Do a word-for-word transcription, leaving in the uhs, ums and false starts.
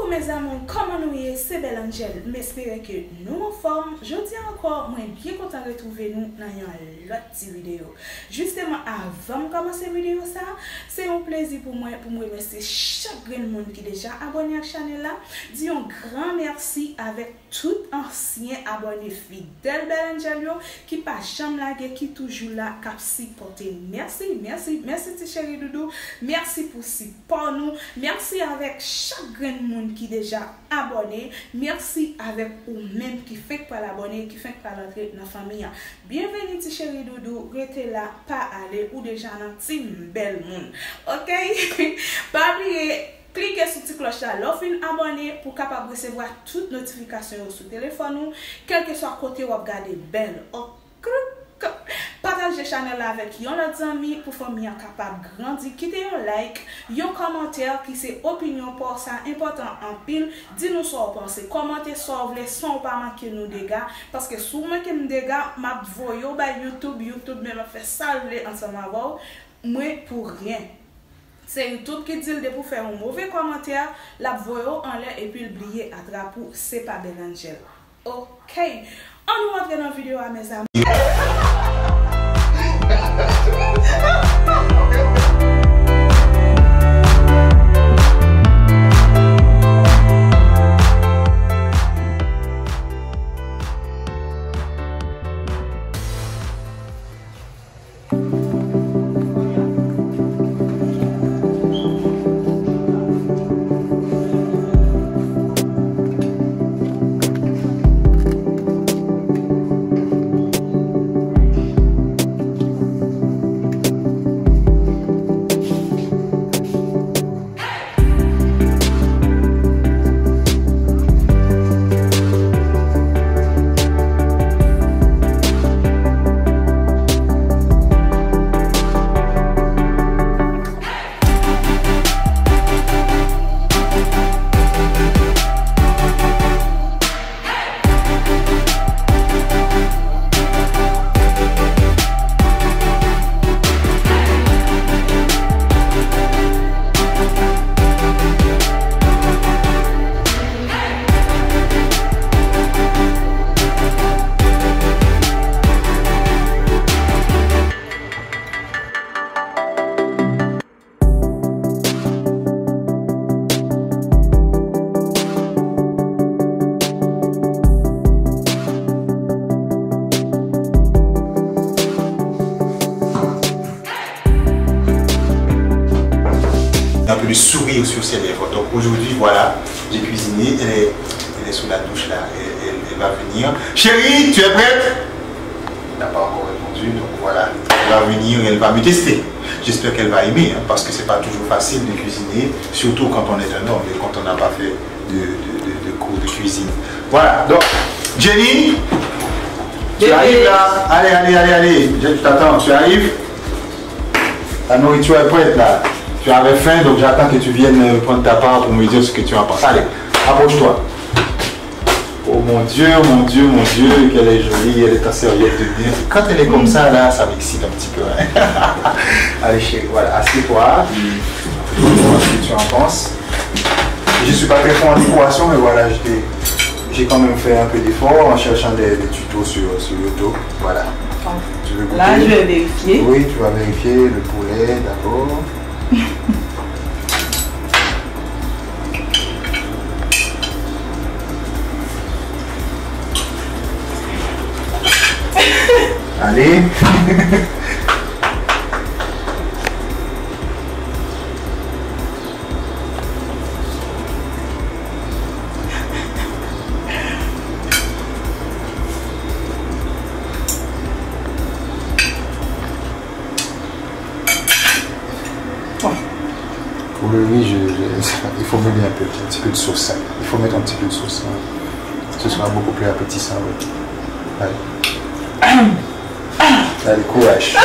Mes amours, kòman nou ye? Se Belle Angel. M espere ke nou anfòm. Jodi a ankò, mwen byen kontan retwouve nou nan yon lòt ti videyo. Jisteman, avan m kòmanse videyo sa, se yon plezi pou mwen pou m remèsye chak grenn moun ki deja abòne ak chanèl la. Di yon gran mèsi avèk tout ansyen abòne fidèl Belle Angel yo ki pa janm lage, ki toujou la, k ap sipòte. Mèsi, mèsi, mèsi ti cheri doudou. Mèsi pou sipò nou. Mèsi avèk chak grenn moun ki deja abòne. Mèsi avèk ou menm ki fenk pral abòne, ki fenk pral antre nan fanmi an. Byenveni ti cheri doudou, rete la, pa ale, ou deja nan team bèl moun. Oke? Pa bliye, klike sou ti klòch la lè w fin abòne pou w kapab resevwa tout notifikasyon yo sou telefòn ou, kèlkeswa kote w ap gade Bèl. Oke? Pataje chanèl la avèk yon lòt zanmi pou fanmi an kapab grandi. Kite yon like, yon kòmantè ki se opinyon pa w, sa enpòtan anpil. Di nou sa w panse, kòmante sa w vle san w pa manke nou dega, paske si w manke m dega, m ap voye w bay YouTube, YouTube menm ap fè sa l vle ansanm avè w, mwen pou ryen. Se YouTube ki di l depi w fè yon move kòmantè, l ap voye w anlè epi l bliye atrap ou, se pa Belle Angel. Oke, ann nou antre nan videyo a, mes amours. Un peu de sourire sur ses lèvres. Donc aujourd'hui, voilà, j'ai cuisiné. Elle est, elle est sous la douche là. Elle, elle- elle va venir. Chérie, tu es prête? Elle n'a pas encore répondu, donc voilà. Elle va venir, elle va me tester. J'espère qu'elle va aimer, hein, parce que c'est pas toujours facile de cuisiner, surtout quand on est un homme et quand on n'a pas fait de, de, de, de cours de cuisine. Voilà, donc, Jenny, tu arrives là? Allez, allez, allez, allez, je t'attends, tu arrives? La nourriture est prête là. Tu avais faim, donc j'attends que tu viennes euh, prendre ta part pour me dire ce que tu en penses. Allez, approche-toi. Oh mon Dieu, mon Dieu, mon Dieu, qu'elle est jolie, elle est en serviette de nuit. Quand elle est comme ça, là, ça m'excite un petit peu, hein. Allez, chérie, voilà, assieds-toi. Dis-moi ce que tu en penses. Je suis pas très fort en décoration, mais voilà, je t'ai- j'ai quand même fait un peu d'effort en cherchant des, des tutos sur, sur YouTube. Voilà. Tu veux goûter? Là, je vais vérifier. Oui, tu vas vérifier le poulet d'abord. Allez. Pour le riz, je- je- il faut mêler un peu, un petit peu de sauce, hein. Il faut mettre un petit peu de sauce, hein. Que ce soit beaucoup plus appétissant, oui. Allez. Allez, courage.